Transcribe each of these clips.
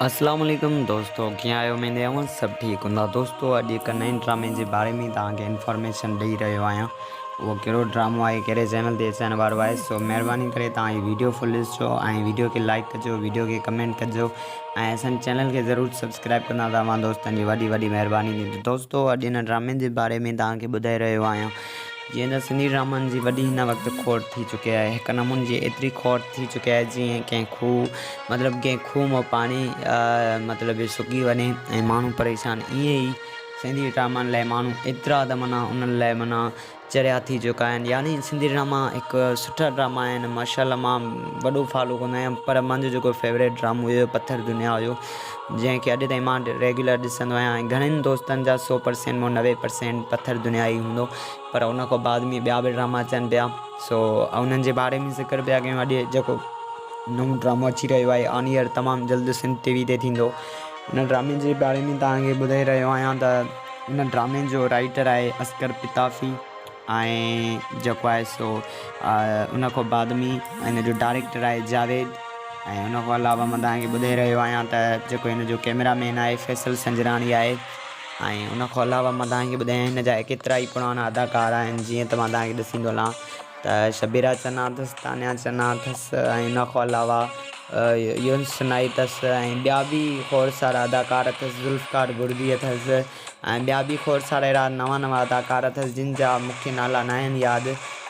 اسلام عليڪم دوستو ڪيئن آهيو اميد اوهان سڀ ٺيڪ هوندا دوستو اڄ هڪ نئين ڊرامي جي باري ۾ توهان کي انفارميشن ڏئي رهيو آهيان اهو ڪهڙو ڊرامو آهي ڪهڙي چينل تي اچڻ وارو آهي سو مهرباني ڪري توهان هي ويڊيو فل ڏسجو ۽ ويڊيو کي لائڪ ڪجو ويڊيو کي ڪمينٽ ڪجو ۽ اسان چينل کي ضرور سبسڪرائب ڪندا ته اوهان دوستن جي وڏي وڏي مهرباني ٿيندي دوستو اڄ هن ڊرامي جي باري ۾ توهان کي ٻڌائي رهيو آهيان جيئن ته سنڌي ڊرامن جي وڏي هن وقت کوٽ ٿي چڪي آهي هڪ نموني جي ايتري کوٽ ٿي چڪي آهي جيئن ڪنهن کوهه مطلب ڪنهن کوهه مان پاڻي مطلب سڪي وڃي ۽ ماڻهو پريشان ائين ئي سنڌي ڊرامن لاء ماڻهو ايترا ته معنيٰ انهن لاء معنيٰ چريا ٿي چڪا آهن يعني سنڌي ڊراما هڪ سٺا ڊراما آهن ماشاء الله مان وڏو فالو ڪندو آهيان پر منهنجو جيڪو فيوريٽ ڊرامو هيو پٿر دنيا هيو جنهن کي اڄ تائين مان ريگيولر ڏسندو آهيان ۽ گهڻن دوستن جا سو پرسينٽ مان 90% پٿر دنيا ئي هوندو پر ان کان بعد ۾ ٻيا به ڊراما اچن پيا سو انهن جي باري ۾ ذڪر پيا ڪيون اڄ جيڪو نئون ڊرامو اچي رهيو آهي آن ايئر تمام جلد سنڌ ٽي وي تي ٿيندو ان ڊرامي جي باري ۾ توهان کي ٻڌائي رهيو آهيان ته ان ڊرامي جو رائيٽر آهي اصغر پتافي ۽ جيڪو آهي سو ان کان بعد ۾ ان جو ڊائريڪٽر آهي جاويد ۽ ان کان علاوه مان توهان کي ٻڌائي رهيو آهيان ته جيڪو هن جو ڪيمرا مين آهي فيصل سنجراڻي آهي ۽ ان کان علاوه مان توهان کي ٻڌايان هن جا ڪيترا ئي پراڻا اداڪار آهن جيئن ته مان توهان کي ڏسيندو هلان ته شبيرا چنا اٿس تانيا چنا اٿس ۽ ان کان علاوه يونس سنائي اٿس ۽ ٻيا به کوڙ سارا اداڪار اٿس ذوالفقار بڙدي اٿس ۽ ٻيا به کوڙ سارا اهڙا نوان نوان اداڪار اٿس جن جا مون کي نالا ناهن ياد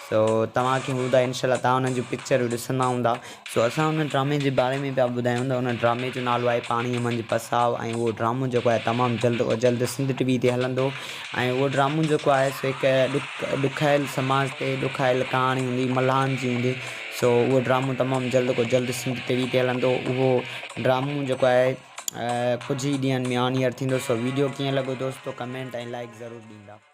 سو توهان کي هوندا انشاء الله توهان انهن جون پڪچرون ڏسندا هوندا سو اسان ان ڊرامي جي باري ۾ پيا ٻڌايون ته ان ڊرامي جو نالو آهي پاڻيء منجهه پساء ۽ اهو ڊرامو جيڪو آهي تمام جلد و جلد سنڌ ٽي وي تي هلندو ۽ اهو ڊرامو جيڪو آهي سو هڪ ڏک ڏکايل سماج تي ڏکايل ڪهاڻي هوندي ملاحن جي هوندي سو اهو ڊرامو تمام جلد کان جلد سنڌ ٽي وي تي هلندو اهو ڊرامو جيڪو آهي ڪجهه ئي ڏينهن ۾ آن ايئر ٿيندو سو ويڊيو ڪيئن لڳو دوستو ڪمينٽ ۽ لائيڪ ضرور ڏيندا.